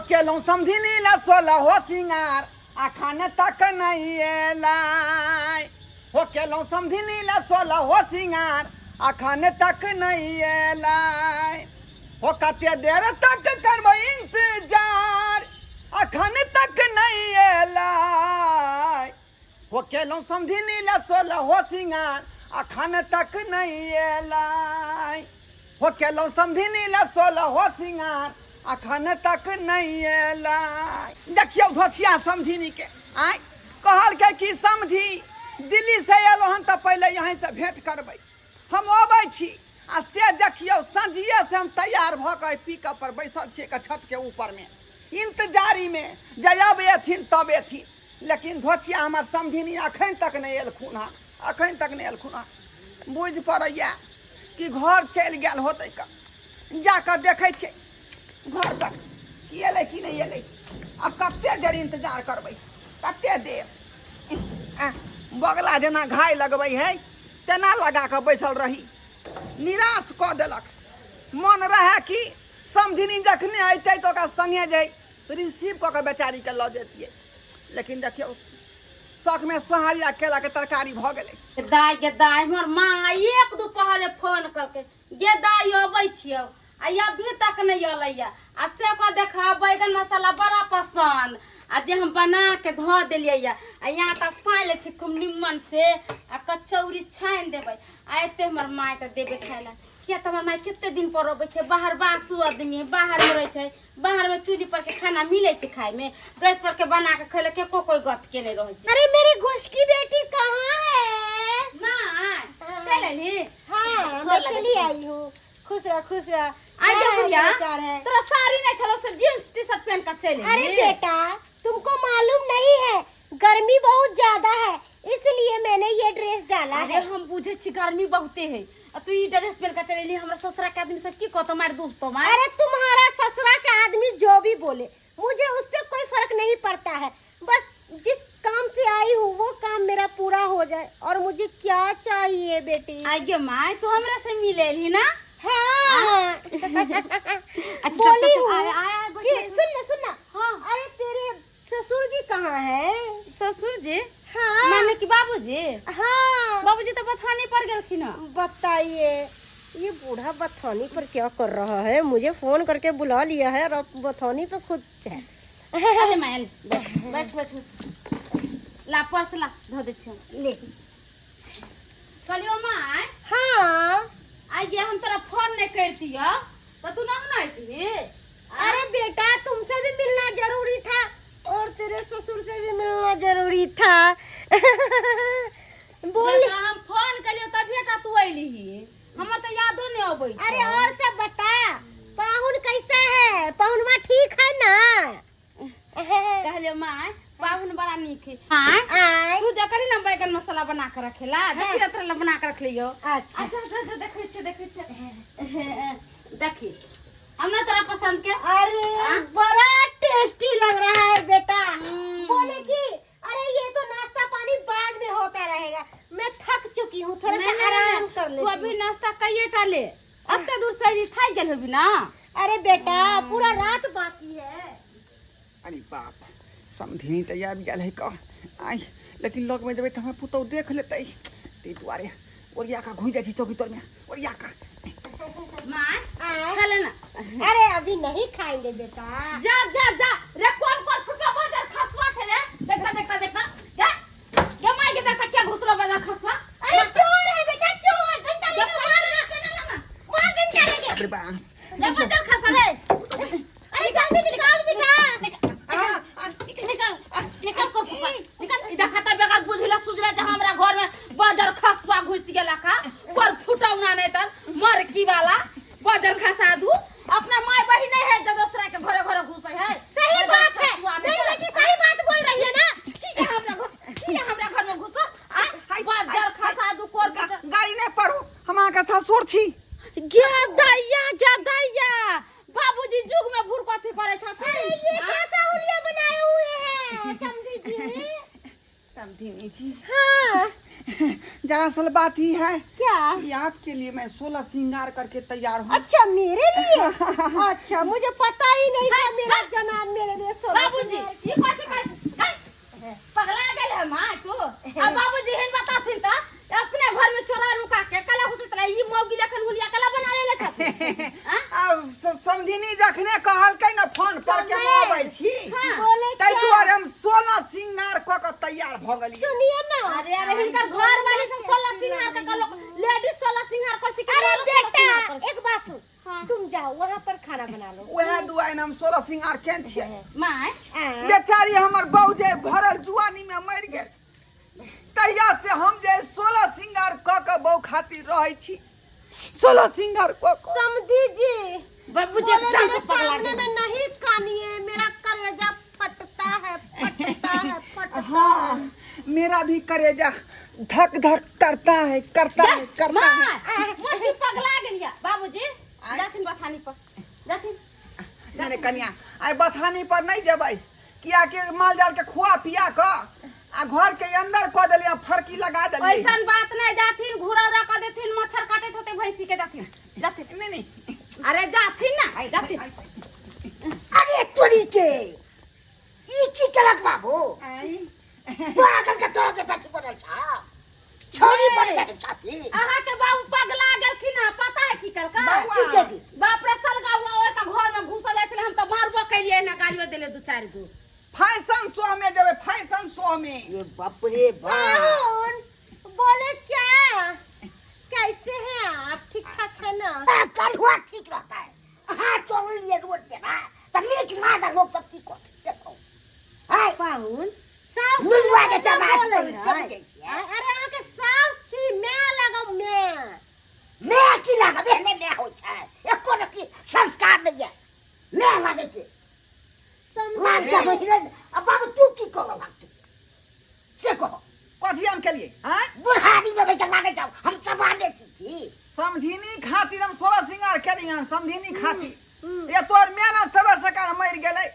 केलहुँ समधिनी ला 16 हो सिंगार, अखन तक नहीं एलै। हो केलहुँ समधिनी ला 16 हो सिंगार, अखन तक नहीं एलै। हो कते देर तक करबै इंतजार, अखन तक नहीं एलै। हो केलहुँ समधिनी ला 16 हो सिंगार, अखन तक नहीं एलै। हो केलहुँ समधिनी ला 16 हो सिंगार, अखन तक नहीं एलै। देखियौ धोछिया समधिनी के आँय कहलकै कि समधि दिल्ली से एलहुँ हन तऽ पहिले यहीँसँ भेँट करबै, हम अबै छी। आ से देखियौ साँझिए से हम तैयार भऽ कऽ पिकअप पर बैसल छियै के छतके ऊपरमे इंतजारीमे, जे अब एथिन तब एथिन। लेकिन धोछिया हमर समधिनी अखन तक नहि एलखुन हँ, अखन तक नहि एलखुन हँ। बुझि पड़ैए कि घर चलि गेल होतै कऽ, जाकऽ देखै छियै घर पर कि एलै कि नहि एलै। आब कते देर इंतजार करबै, कते देर। बगला जेना घाय लगबै है तेना लगा कऽ बैसल रही, निराश कऽ देलक। मन रहए कि समधिनी जखने अयतै तऽ ओकरा संगे जे रिसीव कऽ कऽ बेचारीके लऽ जैतियै, लेकिन देखियौ शौकमे सोहारी आ केलाके तरकारी भऽ गेलै। दाय गे दाय, हमर माँ एक दुपहरे फोन कलकै गे दाय अबै छियौ, आ अभी तक नहि अलैया। आ से ओकरा देखा बैगन मसाला बड़ा पसंद, आ जे हम बना के धऽ देलियै या, आ यहाँ तऽ सानि लै छी खूब निम्मन से, आ कचौड़ी छानि देबै, आ एते हमर माय तऽ देबै खाय लए। किया तऽ हमर माय कते दिन पर अबै छै, बाहर बासु आदमी है, बाहरमे रहै छै, बाहरमे चूल्ही पर के खाना मिलै छै खायमे, गैस पर के बना के खैले केको कोई गत के नहीं रहै छै। अरे मेरी घुस की बेटी कहाँ है? माँ चल अली। हाँ, गोर मैं लगै चली छी। आई हूँ। खुश रह, खुश रह। आई क्या जा है बुढ़िया, समाचार है? तोरा साड़ी नहीं छलो से जींस टी शर्ट पहन के चल अरे अयली। बेटा तुमको मालूम नहीं है गर्मी बहुत ज्यादा है, इसलिए मैंने ये ड्रेस डाला अरे है। हम बुझे छी गर्मी बहुते है, आ तू ई ड्रेस पहन के चल अयली, हमरा ससुरा के आदमी सब की कहतो, मार दोस्तो मार। अरे तुम्हारा ससुरा के आदमी जो भी बोले मुझे उससे कोई फर्क नहीं पड़ता है, बस जिस काम से आई हूँ वो काम मेरा पूरा हो जाए, और मुझे क्या चाहिए बेटी। आई गे my, तू हमरा से मिले ली ना? हाँ। अच्छा, बोली चल, चल, हूँ आए, आए, आए, बैठ, कि बैठ, सुन ना, सुन ना। हाँ। अरे तेरे ससुर जी कहाँ हैं? ससुर जी? हाँ। माने कि बाबूजी? हाँ। बाबूजी तो बथानी पर गेलखिन हँ। बताइए ये बूढ़ा बथानी पर क्या कर रहा है, मुझे फोन करके बुला लिया है और अब बथानी पे खुद है। अरे माय, बैठ, बैठ, बैठ, बैठ। ला पर्स ला, धो दे छियौ। ले। कहलियौ my. हाँ। आई गे हम तोरा फोन नहीं करतियौ तो तू ना ना अयतिही। अरे बेटा तुमसे भी मिलना जरूरी था और तेरे ससुर से भी मिलना जरूरी था। बोल। जकरा हम फोन कलियो तभिए टा तू अयलिही, हमर तऽ यादो नहीं अबै छौ। अरे और सब बता, पाहुन कैसा है? पाहुनवा ठीक है ना? कहलियो my पाहुन बड़ा नीक है। My, आय। तू जकरी ना बैगन मसाला बना के रखेला, हाँ। देखी ना तोरा ला बना के रखलियो। अच्छा। अच्छा, अच्छा, अच्छा, देखै छियै, देखै छियै। देखी हम ना तोरा पसंद के। अरे हाँ? बड़ा टेस्टी लग रहा है बेटा। हम्म। बोले कि अरे ये तो नाश्ता पानी बाद में होता रहेगा, मैं थक चुकी हूँ, थोड़ा नहीं, सा नहीं, आराम नहीं, कर तू लेती अभी हूँ। नाश्ता कइए टा ले, अत्ते दूर से अइली, थाकि गेल होबी ना। अरे बेटा पूरा रात बाकी है। अरे बाप समधिनी तऽ आबि गेल है कह आइ, लेकिन लगमे जेबै तऽ हमर पुतहु देख लेतै, ताहि दुआरे ओरिया कऽ घुसि जाइ छी चौकी तरमे ओरिया कऽ। माँ, आय। खा लेना। अरे अभी नहीं खाएंगे बेटा। जा जा जा रे, कौन कौन फुटवा बाजार खसवा छे रे, देखा देखा देखा जा जा माई के देखा क्या घुसलो बाजार खसवा। अरे चोर है बेटा चोर, डंडा जा, लेके मार मार ना, चला ना, ना। मार डंडा लेके। अरे बा। जा बाजार खसवा रे। अरे जल्दी निकाल बेटा। निकाल निकाल कर फुटवा निकाल। इधर खाता बेकार बुझला सुझला जे हमरा घर में बाजार खसवा घुस गेला का पर फुटौना नहीं तर मरकी वाला बाजार खसा दू। अपना माय बहिन नहीं है जो दूसरा के घरे घरे घुसे है। सही बाजार बात है। खसुआ नहीं नहीं तर। बेटी सही बात बोल रही है ना। की है हमरा घर, की है हमरा घर में घुसो? आ, हाय, बाजार हाय, खसा दू कोर गाड़ी नहीं पढ़ू, हम अहाँके ससुर छी। गे दैया, गे दैया, बाबूजी जुग में भूर कथी करे छथिन? अरे ये कैसा हुलिया बनाए हुए हैं समधी जी? समधिनी जी। हाँ। दरअसल बात ही है क्या कि आपके लिए मैं 16 श्रृंगार करके तैयार हूँ। अच्छा, मेरे लिए? अच्छा, मुझे पता ही नहीं था मेरा जनाब मेरे लिए 16 बाबूजी, श्रृंगार। ई कथी कर पगला गेल है माँ तू। आ बाबूजी हेन बताथिन त अपने घर में चोरा नुका के कला घुसैत रहे, ई मौगी जखन हुलिया कला बना लेले छथिन। आँ? आ समधिनी जखने कहलकै ने फोन पर के हम अबै छी, हाँ। बोले ताहि क्या? दुआरे हम 16 श्रृंगार कऽ के तैयार भऽ गेलियै। सुनिए ना। अरे अरे, हिनकर घर वाली सब 16 श्रृंगार के कहलक, लेडीज 16 श्रृंगार कर छी कि अरे मर्द 16 बेटा, श्रृंगार कर छी? एक बात सुन। हाँ। तुम जाओ वहाँ पर खाना बना लो। उएह दुआरे हम 16 श्रृंगार केने छियै। माय। आ, बेचारी हमर बहू जे भरल जुआनी में मरि गेल, तहिया से हम जे 16 श्रृंगार कऽ के बहू खातिर रहै छी, 16 श्रृंगार कऽ के। समधी जी, बाबूजी, बोले एकदम मेरे से पगला सामने गेल। में नहीं कानिए, मेरा कलेजा फटता है, फटता है, फटता। हाँ, मेरा भी कलेजा धक धक करता है, करता है, करता है। माय, मोटी पगला गेलिया। बाबूजी, आय। जाथिन बथानी पर जाथिन। नहीं नहीं कनिया, आइ बथानी पर नहीं जेबै, कियाकि माल जाल के खुआ पिया कऽ आ घर के अंदर कऽ देलियै, फरकी लगा देलियै। ऐसन बात नहीं, जाथिन घुरा उरा कर देथिन, मच्छर काटैत होते भैंसी के। जाथिन जाथिन। नहीं नहीं। अरे जाथिन ना, जाथिन। अरे तोरी के ई की केलक बाबू? आई। पागल के तोरा के बेटी बनल छा, छौरी बन के छाती। अहाँ के बाबू पगला गेलखिन हँ, पता है की कलका? बौआ। की के दी? बाप रे, सलगावला और का घर में घुसल जाइ छलै, हम तऽ मारबो केलियै ना, गालियो देले दू चारि गो। फैशन शो में जेबै, फैशन शो में। ये बाप रे बाप। पाहुन, बोले क्या, कैसे हैं आप? ठीक ठाक है ना? बाप कल हुआ ठीक रहता है। हाँ, चल लिए रोड पे ना त नीक ना लोग सब की कहते देखो हाय। पाहुन, सास लुलुआ के सुनने जमात बोलै पर है। समझै छियै। अरे अहाँके सास छी, my लागब my. मैं की लागब? एहने मैं होइ छै, एको रति संस्कार नहीं है। मैं लागै के मान जा बहिरन। अब बाबू तू की कहल तू से कहो। कथी हम केलियै? आँय? बुढ़ारी में बैठल लागै जाओ, हम जवाने छी की समधिनी खातिर हम 16 श्रृंगार केलियै हन, समधिनी खातिर। ये तोर मेना सबे सकाल मरि गेलै,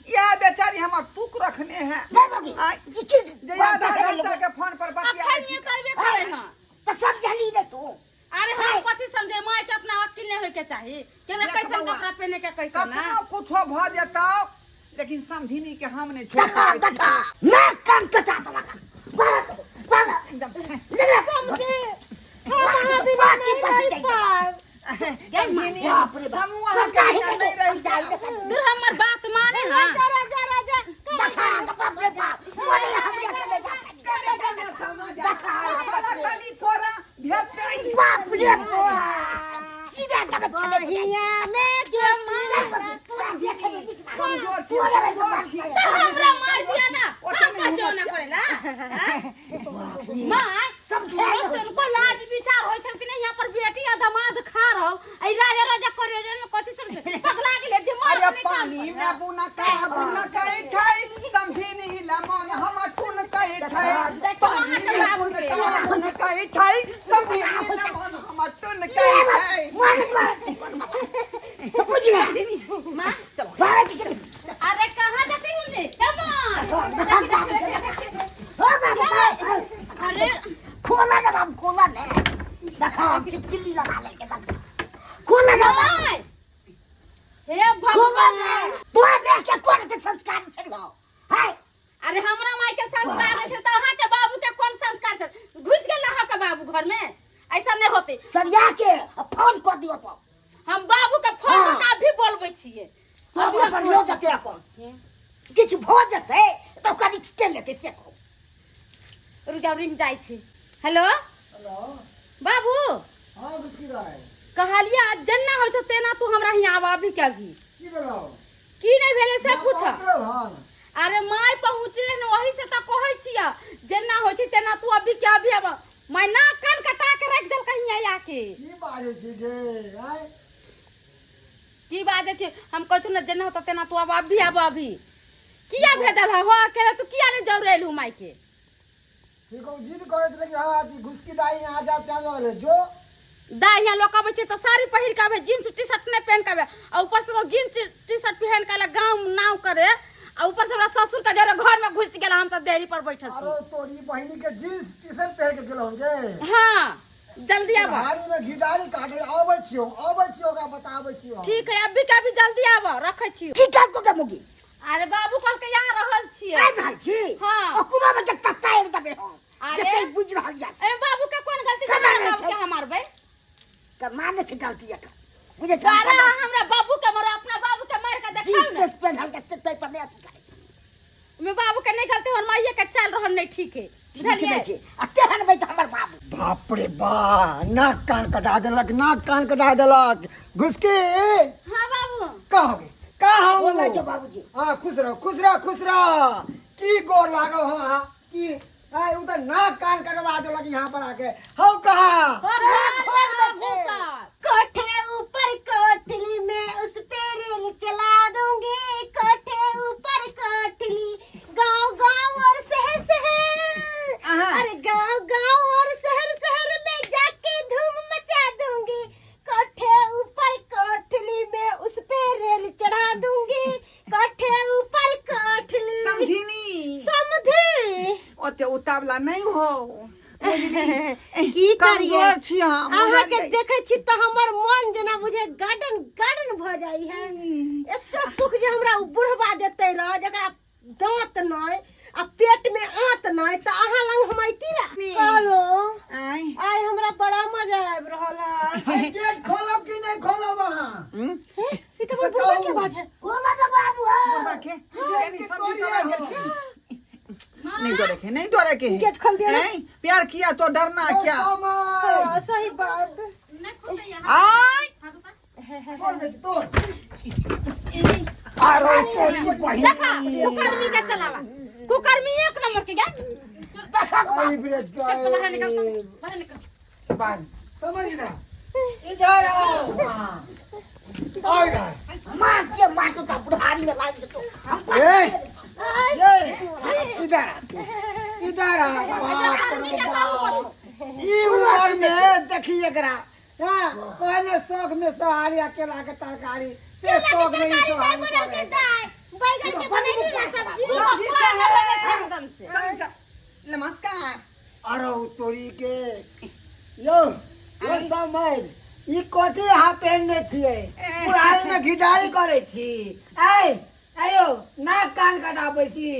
इएह बेचारी हमर तुक रखने है। नहीं बाबू, आँय? ई चीज जे आधा घंटा के फोन पर बतिया अखन ये तऽ अयबे करै हँ। तऽ समझली ने तू? अरे हम कथी समझे? माय के अपना अकिल नहीं होय के चाही कि हमरा देख कैसन बौआ, कपड़ा पहने के कैसन ना। कतनो कुछो भऽ जेतौ, लेकिन समधिनी के हम नहि छोड़ देखा सकै छी। देखा ना, कान कटा देलक। भाग भाग। एकदम ले ले। समझे, हम अहाँ बिना बाकी नहीं बाकी रह पाएब। समधिनी, बाप रे बाप। हमहूँ अहाँके समझाही बिना ने नहि रहि समझाही ने पाएब। तू हमर बात माने। हाँ। राजा राजा राजा। देखा, बाप रे बाप, मोरे हमरे के ले जा। देखा। साला कली तोरा भेटतै। बाप रे बाप, सीधा दबे छले। बहिया में के मारा। कमजोर छी, कमजोर छी। तो हमरा मार दिया ना। ओते हम नहि का जो ना हिम्मत। करेला माय? समझे नहीं होइ। उनको लाज विचार होय छै कि नहीं? यहाँ पर बेटी आ दामाद खा रहो, आई राजा राजा करे जे में कथी समझे? पगला गेले दिमाग अरे नहीं काम पानी करे। में बुना का बुना कहै छै, समधिनी लमन हम टुन कहै छै। देखियौ पानी अहाँके में बाबू बुन के। का बुन कहै छै, समधिनी लमन हम टुन कहै छै। बुझले? माँ। बाज के। अरे कहाँ जाती उन्ने? ए माँ, देखी, देखी, देखी, देखी। ओ बाबू बाप। अरे खोला ना बाबू, खोला ने। देखा, हम छिटकिली लगा लेके। देखा, खोला ना बाबू। माय, हे खोला भगवान। ने तोरा देख के कोन के संस्कार छलो हाय। अरे हमरा माय के संस्कार नहीं छै त अहाँ के बाबू के कोन संस्कार छै? घुस गेल अहाँ के बाबू घर में, ऐसा नहीं होते। सरिया के आ फोन कर दियो तो। हम बाबू के फोन हाँ। कऽ के अभी बोलबै छियै। तो अपन लो जते, अपन किछु भऽ जेतै तऽ ओकरा रिक्स के लेतै से कहू। रुक जाउ, रिंग जाइ छै। हेलो बाबू। हाँ गुस्की दाइ। कहलियै आज जेना होइ छौ तेना तू हमरा हियाँ आब अभी के अभी। की भेलौ? की नहि भेलै से पूछ। पहुँचलौ हन? अरे माय पहुँचले ने, वही से तऽ कहै छियै, जेना होइ छै तेना तू अभी के अभी आब। माय नाक कान कटा के राखि देलकै हियाँ आके। की बाजै छी गे आँय? की बाजै छी? हम कहै छी ने, जेना होतौ तेना तू आब, अभी आब अभी। किया भेजल है हो अकेले? तू किया नहीं जौरेलू माय के? ठीक हो, जिद करैत रहे कि हम अथी घुसकी दाइ यहाँ जा त्यां लगले जो। दाइ यहाँ लोग अबै छै तऽ साड़ी पहिर के आबै, जींस टी शर्ट नहि पहिन के आबै, आ ऊपर से तो जींस टी शर्ट पहिन के गाँव नाव करे। आ ऊपर से हमरा ससुर के जरे घर में घुस गेला हम सब देरी पर बैठल छी। अरे तोरी बहिनी के जींस टी शर्ट पहिर के गेल होंगे। हाँ जल्दी आबो। बुढ़ारी में घिडारी काटे आबै छियो, आबै छियो, ओकरा बताबै छियो हम। ठीक है, अभी के अभी जल्दी आबो, रखै छी। की कहलको गे मुगी? अरे बाबू कहलकै आ रहल छियै। आबि रहल छी? हाँ। ओ कोनो में के तत्ता देबै हम। अरे। जते बुझि रहल यऽ से। ए बाबू के कोन गलती छै? केना हमरा नहि बाबू छै? के हम मारबै? के माने छै गलती एकर। बुझै छै? सारा हमरा बाबू के मारो, अपना बाबू के मार के देखाउ जींस ने। पेंट पेन्हल के तै पर नहि अथी करै छै। मे बाबू के नहीं गलती, हमर माइये के चाल रहल नहीं ठीक है। ठीक नहि बुझलियै? छै। आ तेहन बैठ हमर बाबू। बाप रे बा, नाक कान कटा देलक, नाक कान कटा देलक। घुसकी। हाँ बाबू। का हो गई? का हो? बोलै छौ बाबूजी। हाँ खुश रहो, खुश रहो, खुश रहो। की गोर लागो हो अहाँ? की आय उ त नाक कान कटवा देलक यहाँ पर आके। हौ कहाँ? हो घर घर में में छै। घुसल। कोठे ऊपर कोठली में उस पे रेल चला दूंगी, कोठे ऊपर कोठली, गांव गांव और शहर शहर, आहा। अरे गांव गांव और शहर शहर में जाके धूम मचा दूंगी, कोठे ऊपर कोठली में उस पे रेल चढ़ा दूंगी, कोठे ऊपर कोठली। समधिनी। समधी। ओते उतावला नहीं हो। बुझली? की करिए? कमजोर छी हम, अहाँ के बुझलियै? देखे छी तऽ हमर मन जेना बुझे गार्डन गार्डन भऽ जाइ है। एते सुख जे हमरा उ बुढ़बा देते रह जकरा दांत नहि आ पेट में आंत नहि, तऽ अहाँ लग हम अइती रह। नी। कहलो आँय। आइ हमरा बड़ा मजा आबि रहल है। गेट खोलब कि नहीं खोलब अहाँ? हम्म? ई तऽ हमर बुढ़बा के आवाज है। कोना के बाबू है? बुढ़बा के गेट कनी के सब्जी तोड़िए सब आबि हो। गेलखिन। नहीं डरे के, नहीं डरे के। गेट खोल दिया ना? हैं? प्यार किया तो डरना क्या? समय। हाँ, सही बात। नहीं खुलतै यहाँ। आय। तोड़ बेटी तोड़। अरे तोरी बहिनी। देखा कुकर्मी के चलावा, कुकर्मी एक नंबर के गया। आई ब्रिज चल तो बाहर निकल, का बाहर निकल। बांध। समझ इधर इधर आओ। हाँ। आओ इधर। मार के मार तो बुढ़ारी में लाग जेतो। हम ए, ये इधर आ, इधर आ। बाप रे बाप। ई उम्र में देखी एकरा। हाँ, कहने शौक में सोहारी आ केला के तरकारी से केला के शौक में ही तरकारी सोहारी नहीं बनल के करे। दाय, बैगन के बनैली ना सब्जी। समझी एकदम से। समझ नमस्कार। अरे उ तोरी के यो यो समझ ई कथी अहाँ पहिनने छियै? बुढ़ारी में घिढारी करै छी? ऐ आयो नाक कान कटाबै छी।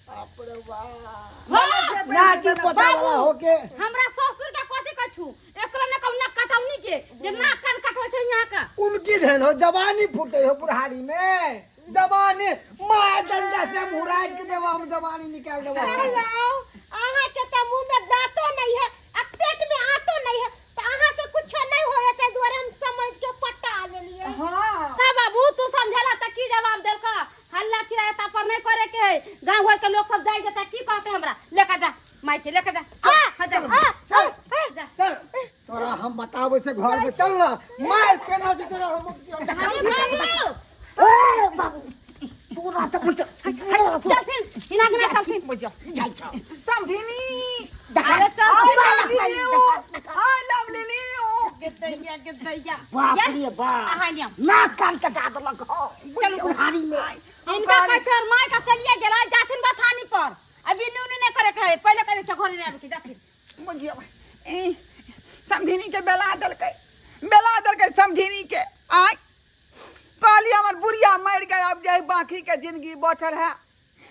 बाप रे बाप। हाँ, नाती पोता वाला होके हमरा ससुर के कथी कछु एकरो ने कहू नाक कटौनी के जे नाक कान कटबै छै यहाँ का। उनकी धन हो जवानी फूटे हो बुढ़ारी में। जवानी मार डंडा से मुराद के देवा हम जवानी निकाल देवा। हेलो, अहाँ के तऽ मुंह में दांतो नहीं है आ पेट में आंतो नहीं है, तऽ अहाँ से कुछो नहीं होय, ताहि दुआरे हम समझ के पटा लेलियै। हाँ। का बाबू तू समझेला त की जवाब देलका? हल्ला चिल्लाए ता पर नहीं करे के है, गांव घर के लोग सब जाई जता की कहते हमरा? लेके जा मायके, लेके जा। आ, हाँ, जा। आ, चल, आ, जा। चल तोरा हम बताबै छै घर में चल ना मार पेना छै तोरा हम। अरे बाबू। ए बाबू पूरा तऽ मुझे चलथिन हिना चलथिन। बुझियो। जाइ छौ। समधिनी। अरे चल। I love you. I love you. के दैया के दैया। बाप रे बाप, अहाँ नियम। नाक कान कटा देलक हो बुढ़ारी में। इनका कहै छै माय का चलिए गेला जाथिन बथानी पर, अभी न्यू नहीं करे के है, पहले करे के घर नहीं आबे के जाथिन। बुझियो ई समधिनी के बेला देलकै, बेला देलकै समधिनी के। आय कहली हमर बुढ़िया मरि गेल, अब जे बाकी के जिंदगी बचल है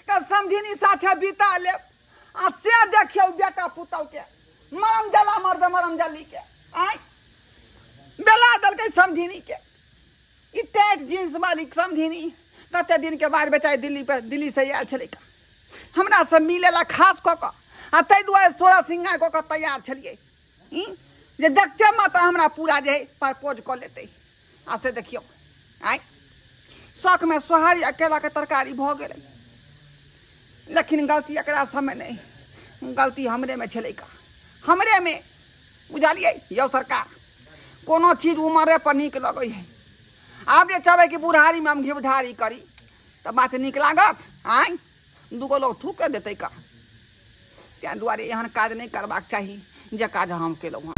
तऽ समधिनी साथे बिता लेब। आ से देखियौ बेटा पुतहु के मरम जला मर्द मरम जली के। आय बेला देलकै समधिनी के ई टाइट जींस वाली समधिनी। कते दिन के बाद बेचारी दिल्ली पर दिल्ली से आयल छलै हमरा सब मिले ला खास कऽ कऽ, आ ताहि दुआरे सोलह श्रृंगार कऽ कऽ तैयार छलियै ई जे देखते मत हमरा पूरा जे है प्रपोज कऽ लेतै। आ से देखियौ आँय शौकमे सोहारी आ केलाके तरकारी भऽ गेलै, लेकिन गलती एकरा सबमे नहि, गलती हमरेमे छलै का, हमरेमे। बुझलियै यौ सरकार, कोनो चीज उमरे पर नीक लगै है। आब जे चाहबै कि बुढ़ारीमे हम घिबढारी करी तऽ बात नीक लागत? आँय दूगो लोग थूके देतै का। ताहि दुआरे एहन काज नहि करबाक चाही जे काज हम केलहुँ हँ।